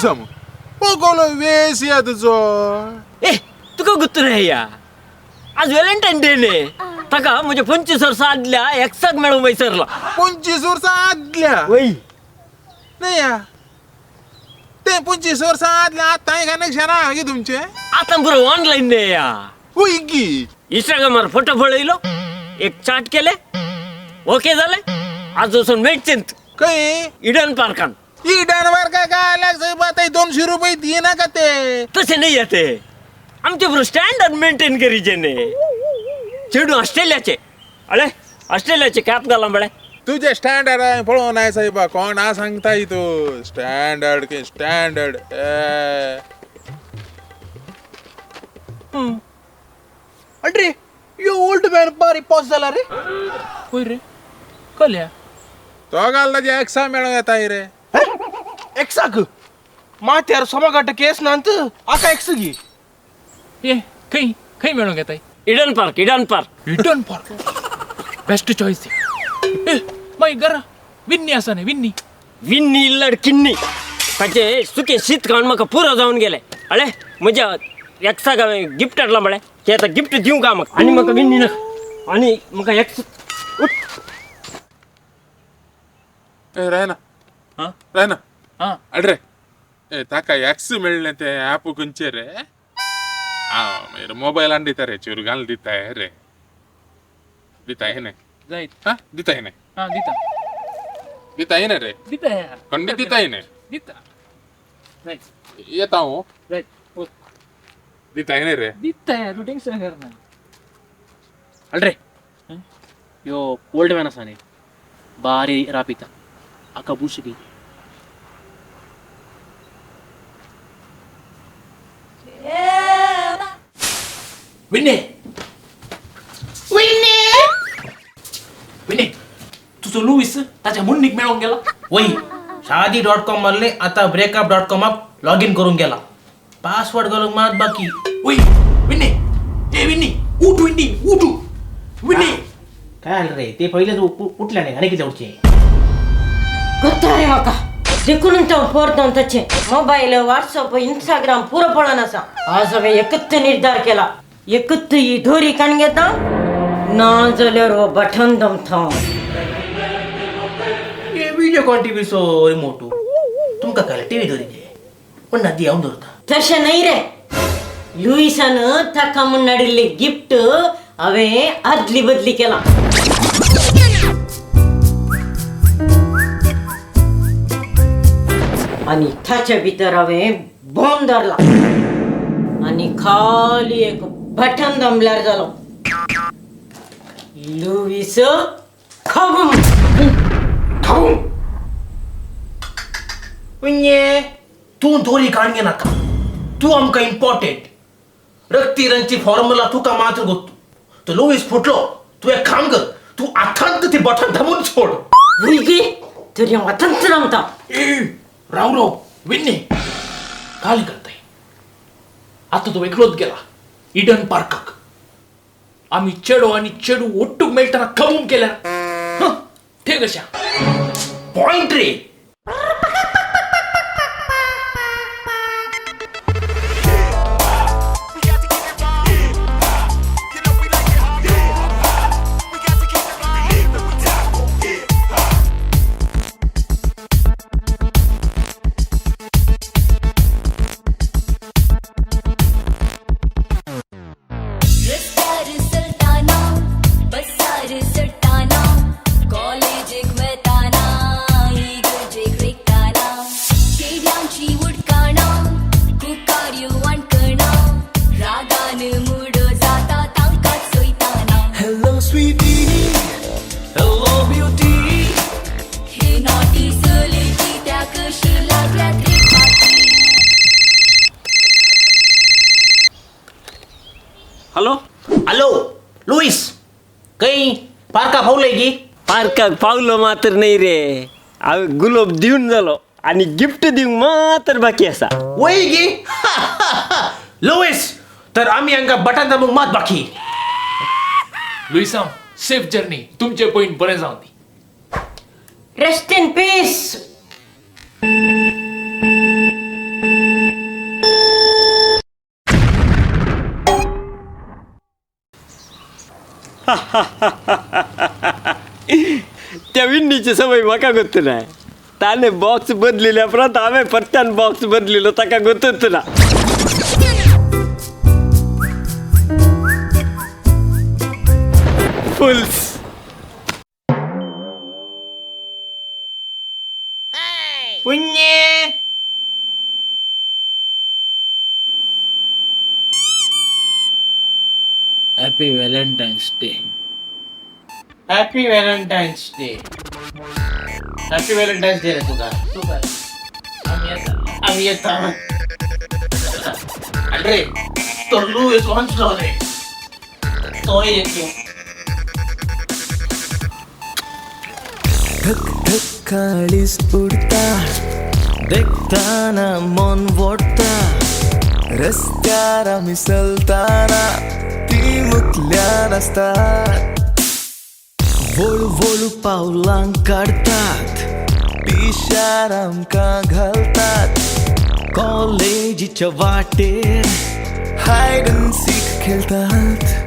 लुईसाम Piccolo वेस या तुजो. ए तुका गुत्तू नाही या, आज व्हॅलेंटायन डे ने ताका म्हजे 25 वर्सां आदल्या एक्साक मेळूंक वैसरला. 25 वर्सां आदल्या? वय. नाही या, ते 25 वर्सां आदल्या आतांय कनेक्शन आहा की तुमचे? आतां पुरो ऑनलायन न्ही या. वय की. इंस्टाग्रामार फोटो पळयलो, एक चाट केले, ओके जालें. आज वचून मेळचें. खंय? इडन पार्कान. इडन पार्का काय लाग साहेब, आता 200 रुपये दिना का ते? तशें न्ही या, ते आमचे बरोबर स्टँडर्ड मेंटेन करीचे न्ही. चेडूं ऑस्ट्रेलियाचे, अळे ऑस्ट्रेलियाचे कॅप घाला म्हळ्यार. तुझे स्टँडर्ड आहे पळोवन आहे साहेबा, कोण आ सांगताय तू स्टँडर्ड की स्टँडर्ड. अरे यो ओल्ड मॅन बारी पॉज जाला रे. होय रे कल्या. तो घालता जे एक्सा मेळोंक येता रे. एक्साक माथ्यार सोमाघाट केस ना आका एक्स गी. ए खंय खंय मेळोंक येताय? Eden Park, Eden Park. Eden Park best choice. ए मागीर घरा विन्नी आसा न्ही, विन्नी. विन्नी इल्लड किन्नी, ताचे सुकें शीत खावन म्हाका पुरो जावन गेलें. अळे म्हज्या एक्साक हांवें गिफ्ट हाडलां म्हळ्यार ते आतां गिफ्ट दिवंक का म्हाका? आनी म्हाका विन्नी नाका, आनी म्हाका एक्स. ए रायना. हा? रायना. हा. अडरे ए ताका एक्स मेळ्ळें ते ऍप खंयचे रे? आ मागीर मोबायलान दिता रे, चेर घालून दिता रे, दिता न्ही? जायत. हा दिता न्ही? हा दिता. दिता न्ही रे? दिता यार. खंडीत दिता न्ही? दिता जायत. येता हांव. जायत. दिता न्ही रे? दिता यार, तूं टेन्शन करना. अल्रे यो ओल्ड मॅन आसा न्ही, बारी राबिता आका बुश गी. विन्नी, विन्नी, विन्नी, तुजो लुईस ताच्या मुन्नीक मेळोंक गेला. वय शादी डॉट कॉम मारले, आता ब्रेकअप डॉट कॉमाक लॉग इन करून गेला. पासवर्ड घालूंक मात बाकी. वय विन्नी, ए विन्नी, उठ विन्नी, उठ विन्नी. काय आलं रे ते पहिलेच उठल्या नाही आणि किती उठचे. गोत्ता रे म्हाका, देखून तो परतून ताचे मोबायल, व्हॉट्सअप, इंस्टाग्राम पुरो पळोवन आसा. आज हांवें एकच निर्धार केला, एकच ही दोरी काण घेता ना जाल्यार हो बटन दमता. हे व्हिडिओ कॉन टीव्हीचो रिमोट तुमकां काय टीव्ही दवरिल्ले पण ना दी हांव दवरता. तशें न्हय रे, लुईसान ताका म्हूण हाडिल्लें गिफ्ट हांवें आदली बदली केलां. आनी ताच्या भितर हांवें बॉम्ब धरला आनी खाली एक बटन दमल्यार जालो, लुईस खबूम. खाऊं विन्ये, तूं दोरी काण घेनाका, तूं आमकां इम्पॉर्टंट. रक्ती रंगची फॉर्मुला तुका मात्र गोत्तू. तो लुईस फुटलो, तूं एक काम कर, तूं आखांत ती बटन थांबून सोड. भुरगी तरी हांव आतांच रावता. ए राव राव विन्नी, काली करताय. आतां तो एकलोच गेला इडन पार्काक. आमी चेडो आनी चेडू ओट्टूक मेळटना खबूम केल्यार ते कशा पॉइंट रे. रस्त्यार चलताना, बसार चडटाना, कॉलेजीक वताना, इगर्जेक वयताना, चेड्यांची उडकाणां, कुकाऱ्यो वाणकणां, रागान मुडो जाता तांकां चोयताना. Hello, sweetie. Hello, beauty. हे नॉटी चले कित्याक कशी लागल्यात रे फाटी? हॅलो. हॅलो लुईस, खंय पार्का पावलंय की? पार्काक पावलो मात्र न्ही रे, हांवें गुलोब दिवन जालो आनी गिफ्ट दिवंक मात्र बाकी आसा. वय गी. लुईस, तर आमी हांकां बटन दाबूंक मात बाकी. लुईसाम, सेफ जर्नी, तुमचे पॉयंट बरें जावं दी. Rest in peace. त्या विन्नीची सवय म्हाका गोत्त ना. ताणें बॉक्स बदलिल्या उपरांत हांवें परत्यान बॉक्स बदलिलो, ताका गोत्तच ना. फुल्स. पुण्य. Happy Valentine's Day. Happy Valentine's Day. Happy Valentine's Day रे तुका. तुका. आमी येता, आमी येता. अरे तो लुईस वांचलो रे, तोय एक. धक धक काळीज उडता, देखताना मन वोडता. रस्त्यार आमी चलताना ती मुखल्यान आसतात. वळू वळू पावलां काडतात, पिशार आमकां घालतात. कॉलेजीच्या वाटेर हायड अँड सीक खेळतात.